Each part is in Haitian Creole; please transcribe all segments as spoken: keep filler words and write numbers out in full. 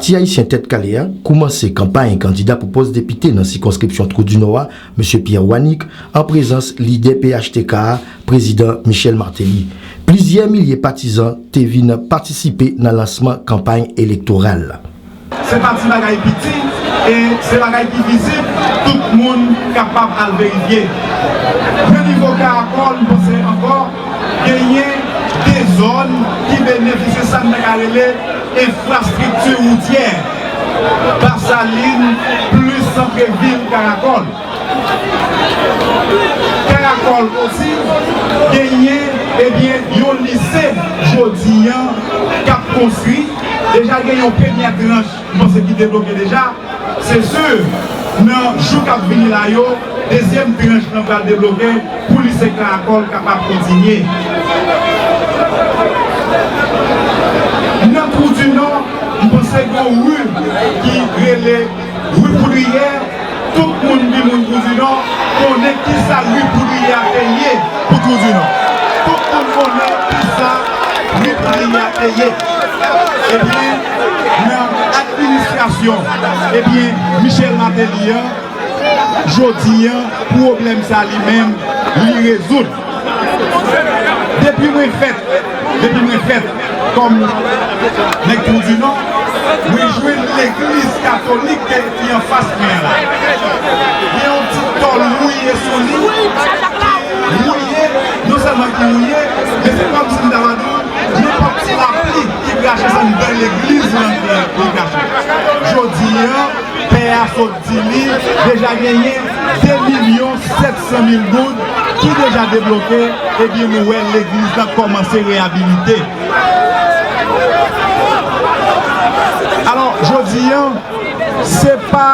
Pati Ayisyen Tèt Kale a koumanse kanpay kandida pou pòs depite nan sikonskripsyon Twou di Nò a, Mesye Pierre Wanick, an prezans lidè P H T K a, Prezidan Michel Martelly. Plizyè milye patizan te vin patisipe nan lansman kanpay elektoral la. Se pa ti bagay piti, e se bagay ki vizib, tout moun kapab al verifye. Nan nivo Karakòl, m panse ankò, genyen de zòn ki benefisye sa n ta ka rele enfrastrikti woutyè, Basalin plis santrevil Karakòl. Karakòl osi genyen, ebyen, yon lise jodi an k ap konstwi. Deja gen yon premyè tranch, m panse, ki debloke deja. Se si, nan jou k ap vini la yo, dezyèm tranch lan pral debloke pou lise Karakòl kapab kontinye. Nan Twou di Nò, m panse gen yon ri ki rele Ri Poudriyè, tout moun ki moun Twou di Nò konnen kisa Ri Poudriyè a te ye pou Twou di Nò. Tout moun konnen kisa Ri Poudriyè a te ye. Ebyen, nan administrasyon, ebyen, Michel Martelly an, jodi an, pwoblèm sa li menm, li rezoud. Depi mwen fèt, depi mwen fèt kòm nèg Twou di Nò, mwen jwenn legliz katolik ki anfas mwen an la. Gen yon ti tòl wouye sou li, ki wouye, non sèlman ki wouye, men se kòmsi m ta va di w, nenpòt ti lapli ki krache, se anndan legliz lan ki, ki krache. Jodi an, pè a sot di li deja genyen de milyon sèt san mil goud ki deja debloke, ebyen, nou wè legliz lan kòmanse reyabilite. Alò, jodi an, se pa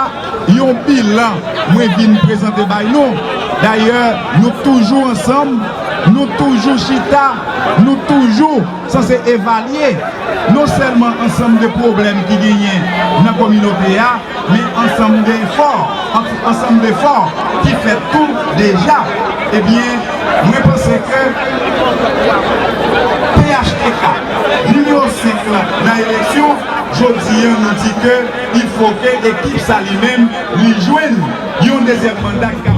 yon bilan mwen vin prezante bay nou. Dayè, nou toujou ansanm, nou toujou chita, nou toujou sanse evalye non sèlman ansanm de pwoblèm ki genyen nan kominote a, men ansanm de efò, an-, ansanm de efò ki fèt tou deja. Ebyen, mwen panse ke P H T K nimewo senk lan nan eleksyon, jodi an nou di ke il faut que ekip sa li menm li jwenn yon dezyèm manda ki ka.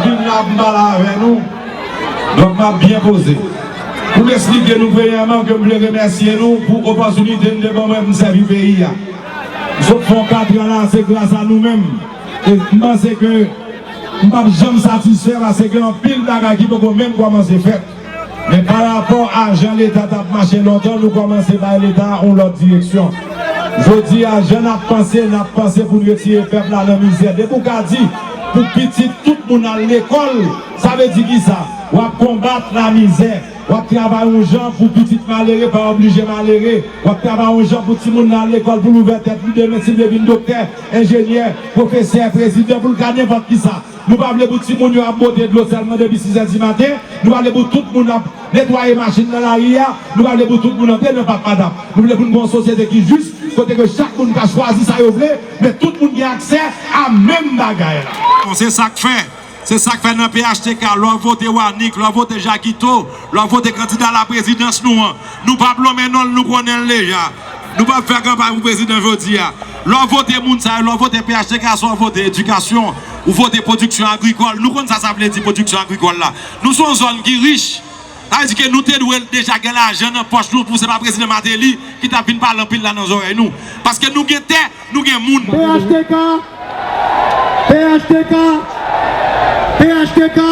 Vin la pou m pale avè nou. Donk, m ap byen poze. Pou m esplike nou, premyèman, ke m vle remèsye nou pou opòtinite n te ban mwen pou m sèvi peyi a. M sot fè yon katran la, se gras a nou menm. E m panse ke m p ap janm satisfè paske gen anpil bagay ki poko menm kòmanse fèt. Men pa rapò a jan Leta t ap mache lontan, nou kòmanse bay Leta yon lòt direksyon. Jodi a, jan n ap panse, n ap panse pou n retire pèp la nan mizè. Depi w ka di pou pitit tout moun al lekòl, sa vle di kisa? W ap konbat lamizè. W ap travay yon jan pou pitit malere pa oblije malere. W ap travay yon jan pou timoun nan al lekòl, pou l ouvè tèt li demen, si l vle vin doktè, enjenyè, pwofesè, prezidan, pou l ka nenpòt kisa. Nou pa vle pou timoun yo ap bote dlo sèlman depi sis è di maten. Nou pa vle pou tout moun ap netwaye machin nan lari a. Nou pa vle pou tout moun antre nan pat madam. Nou vle pou n gen yon sosyete ki jis, kote ke chak moun ka chwazi sa yo vle, men tout moun gen aksè a menm bagay la. Bon, se sa k fè, se sa k fè nan P H T K, lè w vote Wanick, lè w vote Jakito, lè w vote kandida laprezidans nou an, nou p ap lonmen non l, nou konnen l deja. Nou p ap fè kanpay pou prezidan jodi a. Lè w vote moun sa yo, lè w vote P H T K, sa w vote edikasyon, ou vote pwodiksyon agrikòl. Nou konn sa sa vle di pwodiksyon agrikòl la. Nou se yon zòn ki rich. Sa vle di ke nou te dwe deja gen lajan nan pòch nou pou se pa prezidan Martelly ki t ap vin pale anpil la nan zòrèy nou. Paske nou gen tè, nou gen moun. P H T K, P H T K, P H T K.